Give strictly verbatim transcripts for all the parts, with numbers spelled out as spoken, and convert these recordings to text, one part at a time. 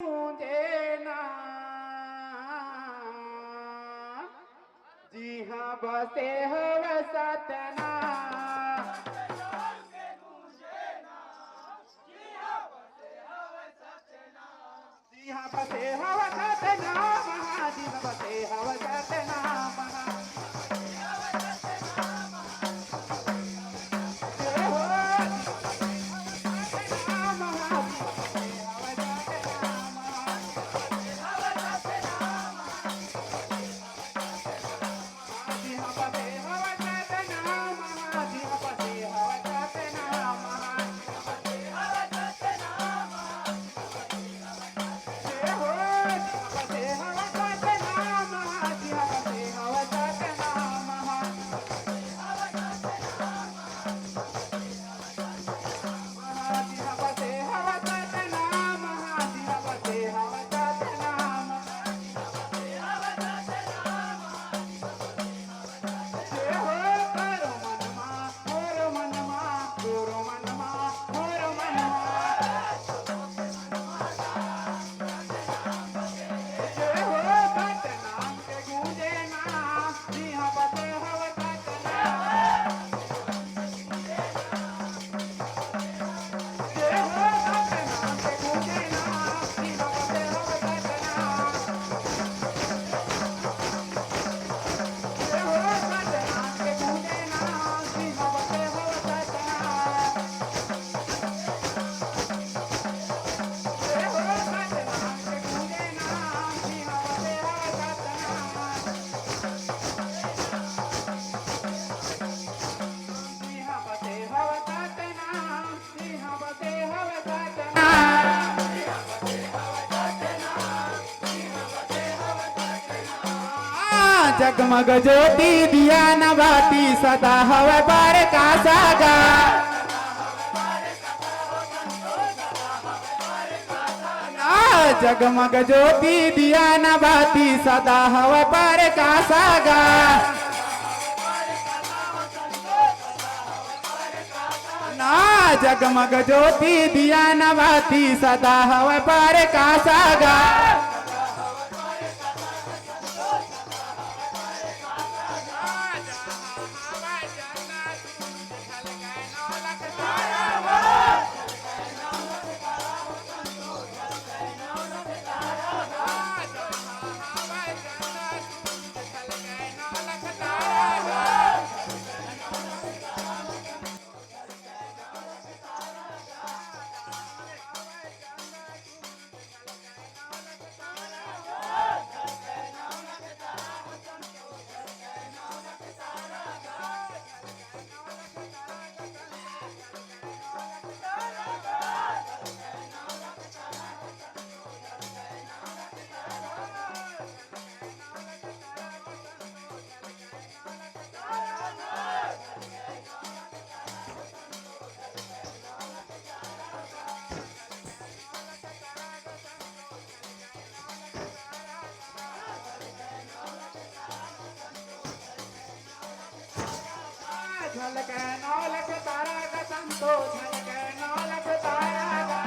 गूंजे ना, जिहां बसे हवय सतना। जिहां बसे हवय सतनाम, जिहां बसे हवय सतनाम। जगमग ज्योति दिया न बाती, सदा हवय परकासा गा। जगमग ज्योति दिया न बाती, सदा हवय परकासा गा। ना जगमग ज्योति दिया न बाती, सदा हवय परकासा गा। झलके नौ लख तारा का संतोष, झलके नौ लख तारा का।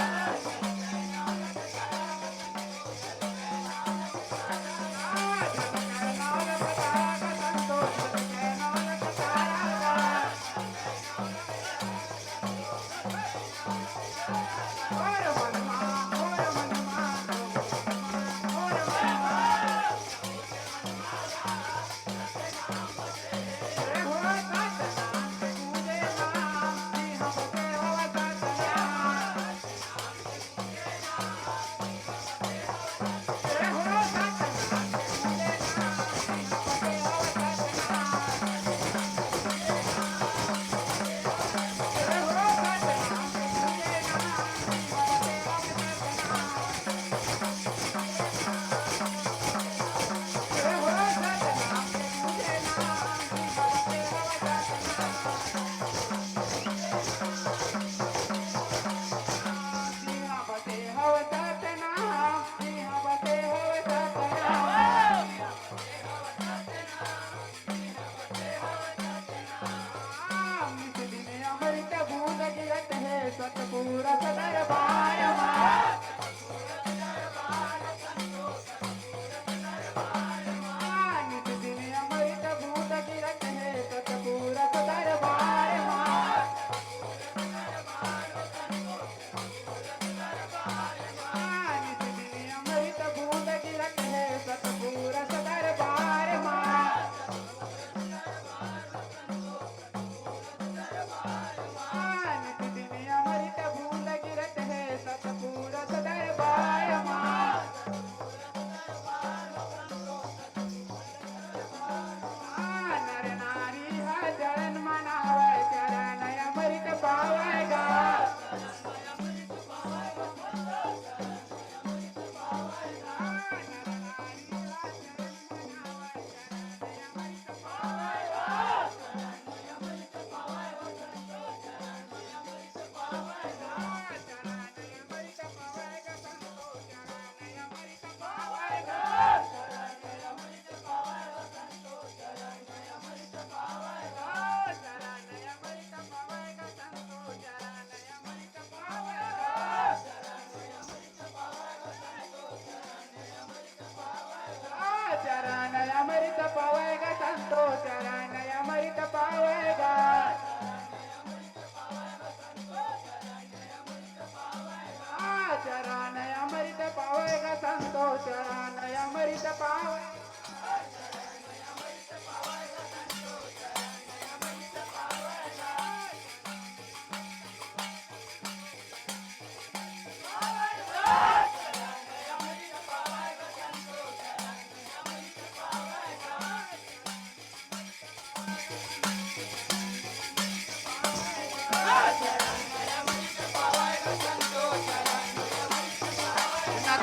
संतो चरण अमृत पावे।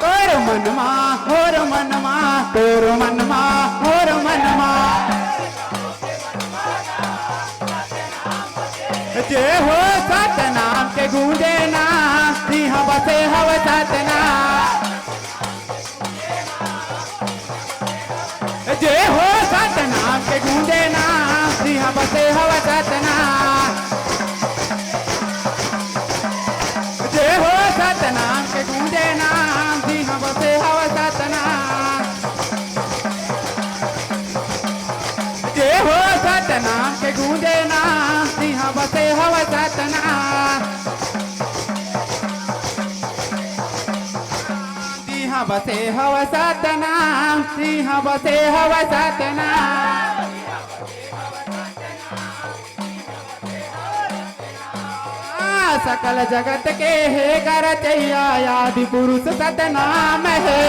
तोर मनमा, मोर मनमा, तोर मनमा, मोर मनमा। जे हो सतनाम के गूंजे ना, तिहां बसे हवय सतनाम। जे हो सतनाम के गूंजे ना, तिहां बसे हवय सतनाम। जे हो सतनाम के गूंजे ना, तिहां बसे हवय सतनाम। जे हो सतनाम के गूंजे ना, तिहां बसे हवय सतनाम। तिहां बसे हवय सतनाम, तिहां बसे हवय सतनाम। आ, सकल जगत के हे गा रचइया, आदि पुरुष सतनाम हे।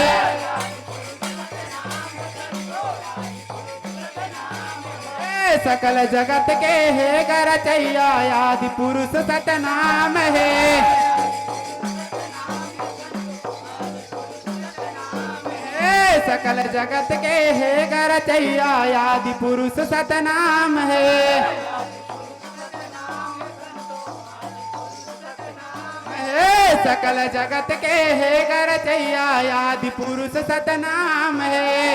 ए, सकल जगत के हे गा रचइया, आदि पुरुष सतनाम हे। ए, सकल जगत के हे गा रचइया, आदि पुरुष सतनाम हे। हे सकल जगत के हे गा रचइया, आदि पुरुष सतनाम हे।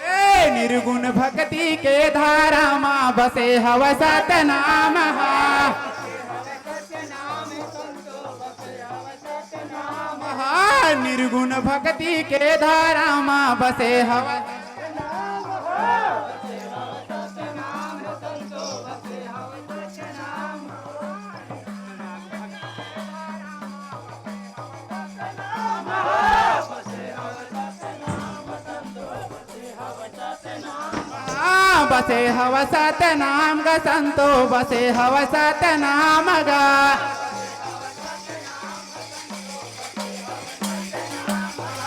हे निर्गुण भक्ति के धारा मा बसे हवय सतनाम हा। हा, निर्गुण भक्ति के धारा मा बसे हवय। हाँ, बसे हवय सतनाम गा संतो, बसे हवय सतनाम गा।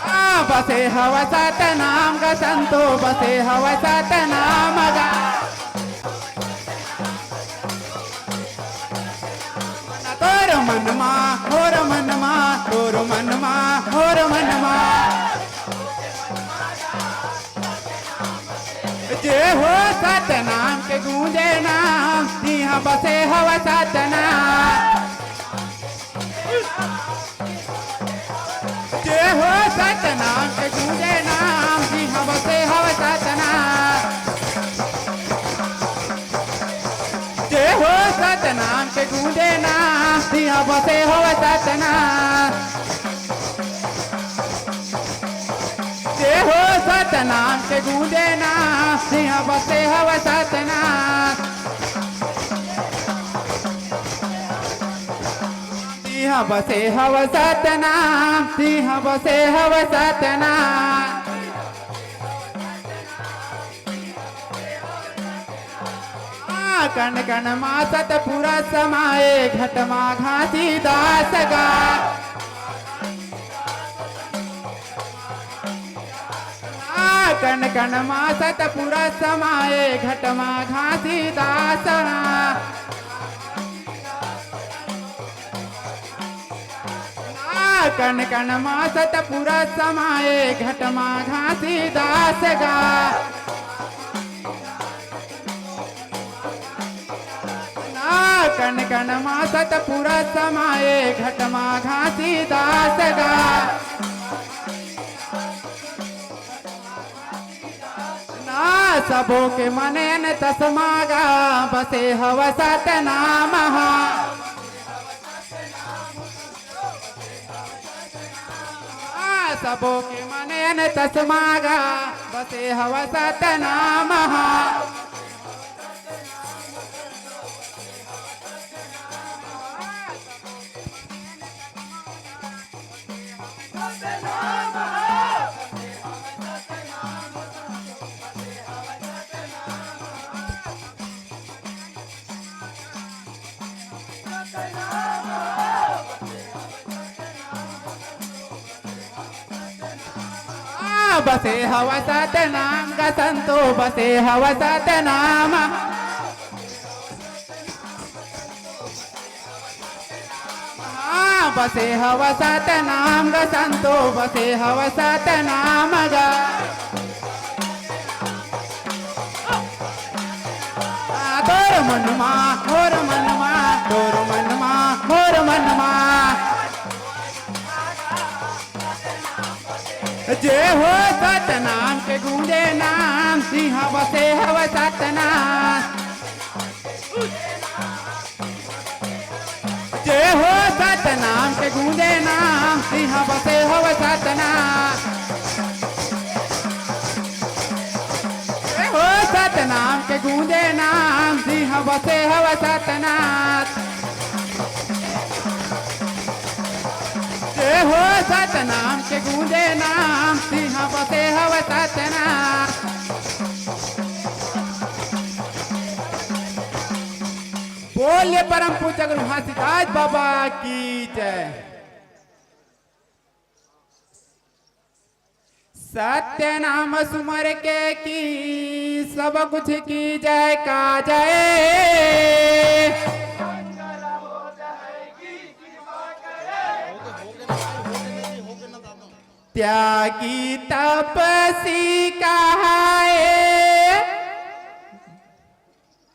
हाँ, बसे हवय सतनाम गा संतो, बसे हवय सतनाम गा। तोर मनमा, मोर मनमा, तोर मनमा, मोर मनमा। जे हो सतनाम के गूंजे नाम, तिहां बसे हवय सतनाम। जे हो सतनाम के गूंजे नाम, तिहां बसे हवय सतनाम। जे हो सतनाम के गूंजे नाम, तिहां बसे हवय सतनाम। जे हो सतनाम के गूंजे नाम, तिहां बसे हवय सतनाम। तिहां बसे हवय सतनाम, तिहां बसे हवय सतनाम। हाँ, कण कण मा सतपुरा समाए, घट मा घासीदास गा। हाँ, कण कण मा सतपुरा समाए, घट मा घासीदास गा। हाँ, कण कण मा सतपुरा समाए, घट मा घासीदास गा। हाँ, कण कण मा सतपुरा समाए, घट मा घासीदास गा। हाँ, सबो के मन एन तसमा गा, बसे हवय सतनाम हा। हाँ, सबो के मन एन तसमा गा, बसे हवय सतनाम हा। बसे हवय सतनाम गा संतो, बसे हवय सतनाम। हाँ, बसे हवय सतनाम गा संतो, बसे हवय सतनाम गा। आ, तोर मन मा, मोर मन मा, तोर मन मा, मोर मन मा। जे हो सतनाम के गूंजे नाम, सिंह बसे हवय सतनाम। जे हो सतनाम के गूंजे नाम, सिंह बसे हवय सतनाम। जे हो सतनाम के गूंजे नाम, सिंह बसे हवय सतनाम। जे हो सतनाम के गूंजे नाम, सिंह बसे हवय सतनाम। बोलिए परम पूज्य गुरु घासीदास बाबा की जय। सत्य नाम सुमर के की सब कुछ की जय का जय। त्यागी तपसी कहाए,